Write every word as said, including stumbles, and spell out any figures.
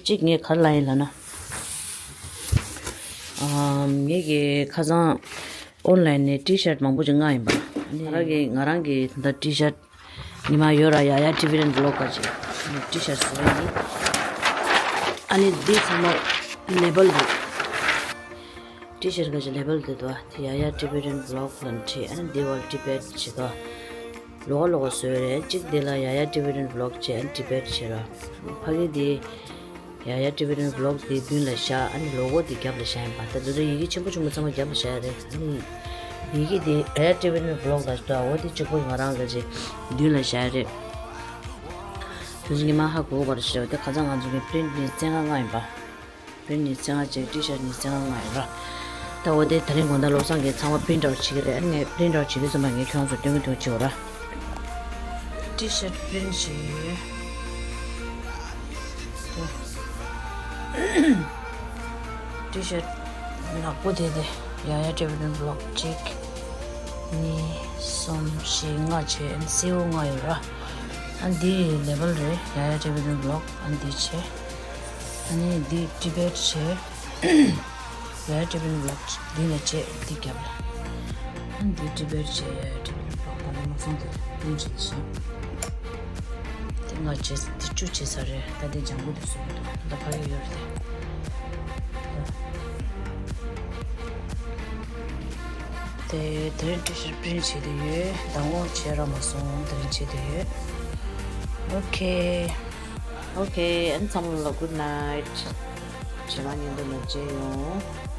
གཅིག་ངས་ག་རེ་ལབ་ཡིན་ལབ་ན། ཨམ། ངེད་ཀྱིས་ཁ་སང་ཨོན་ལན་ནས་ཊི་ཤར་མང་པོ་ཅིག་མངགས་ཡིན་པ། ཨ་ནི་ང་རང་གིས་ང་རང་གི་ད་ལྟ་ཊི་ཤར་ཉི་མ་ཡོད་ར། ཡ་ཡ་ཊི་བི་ཌན་བི་ལོག་ག་ཅིག་ཊི་ཤར་བཟོ་ཡིན། ཨ་ནི་འདི་ཚང་མ་ལེ་བལ་རེད། ཊི་ཤར་ག་ཅིག་ལེ་བལ་འདི་འདུག་ཨ། དེ་ཡ་ཡ་ཊི་བི་ཌན་བི་ལོག་ལབ་བྲིས། ཨ་ནི་འདི་བར་ཊི་བེཊ་བྱེད་དོ། ལོག་ལོག་བཟོས་རེད། གཅིག་འདི་ལ་ཡ་ཡ་ཊི་བི་ཌན་བི་ལོག་བྱས། ཨ་ནི་ཊི་བེཊ་བྱེད་ར། ཕ་གི་འདི་ཡ་ཡ་ཊི་བི་ཌན་བི་ལོག་འདི་མདུན་ལ་བཞག་ཨ་ནི་ལོ་གོ་འདི་རྒྱབ་ལ་བཞག་ཡིན་པ། ད་འདི་ཚོ་ཡི་གེ་ཆེན་པོ་ཆེན་པོ་ཚང་མ་རྒྱབ་ལ་བཞག་ཡ་རེད། ཨ་ནི་ཡི་གེ་འདི་ཡ་ཡ་ཊི་བི་ཌན་བི་ལོག་ལ་འདུག་ཨ། འོ་འདི་གཅིག་པོ་ང་རང་ག་ཅིག་མདུན་ལ་བཞག་ཡ་རེད། དེ་ཚོ་ཉི་མ་ཧ་གོ་བར་ཞེས་པ་དེ། ཁ་སང་ང་ཚོ་གི་པི་རིན་ཊི་ནི་བཙན་ཁང་མངགས་ཡིན་པ། པི་རིན་ཊི་ནི་བཙན་ཁང་བྱས། ཊི་ཤར་ཊི་ནི་བཙན་ཁང་མངགས་ཡིན་ར། ད་འོ་དེ་དེ་རིང་དགོང་དག་བློ་བཟང་གིས་ཚང་མ་པི་རིན་ཊི་ཨའུཊ་བྱེད་ཀྱི་རེད། ཨ་ནི་ངས་པི་རིན་ཊི་ཨའུཊ་བྱེད་དུས་ཙམ་པ་ངས་ཁྱོད་རང་ཚོར་སྟོན་གྱི་འདུག་བྱེད་འོ་ར། ཊི་ཤར་ཊི་པི་རིན་ཊི་བྱས་ཡོད། ཊི་ཤར་ཊི་ནག་པོ་དེ་དེ་ཡ་ཡ་ཊི་བི་ཌན་བི་ལོག་གཅིག་གཉིས། གསུམ། བཞི། ལྔ་བྱས། ཨ་ནི་སེའུ་ལྔ་ཡོད་ར། ཨ་འདི་ལེ་བལ་རེད། ཡ་ཡ་ཊི་བི་ཌན་བི་ལོག་ཨ་འདི་བྱས། ཨ་ནི་འདི་ཊི་བེཊ་བྱས། ཡ་ཡ་ཊི་བི་ཌན་བི་ལོག་འདི་ལ་བྱས། འདི་རྒྱབ་ལ། ཨ་འདི་ཊི་བེཊ་བྱས། ཡ་ཡ་ཊི་བི་ཌན་བི་ལོག་ད་ནི་མ་སོང་དེ་པི་རིན་ཊི་བྱས་ཤག་འདི་ལྔ་བྱས། འདི་བཅུ་བྱས་ཚར་རེད། ད་འདི་ལྗང་ཁུ་འདི་བཟོ་གི་འདུག་ད་ཕ་གི་ཡོད་རེད་དེ། དེ་དེ་རིང་ཊི་ཤར་ཊི་པི་རིན་ཊི་བྱས་བསྡད་ཡོད། མདང་དགོང་བྱས་རག་མ་སོང་། དེ་རིང་བྱས་བསྡད་ཡོད། ཨོ་ཁེ། ཨོ་ཁེ། ཨ་ནི་ཚང་མ་ལ་གུཌ་ནའིཊ། བྱེད་ལ་ཉིན་དུ་ལ་མཇལ་ཡོང་།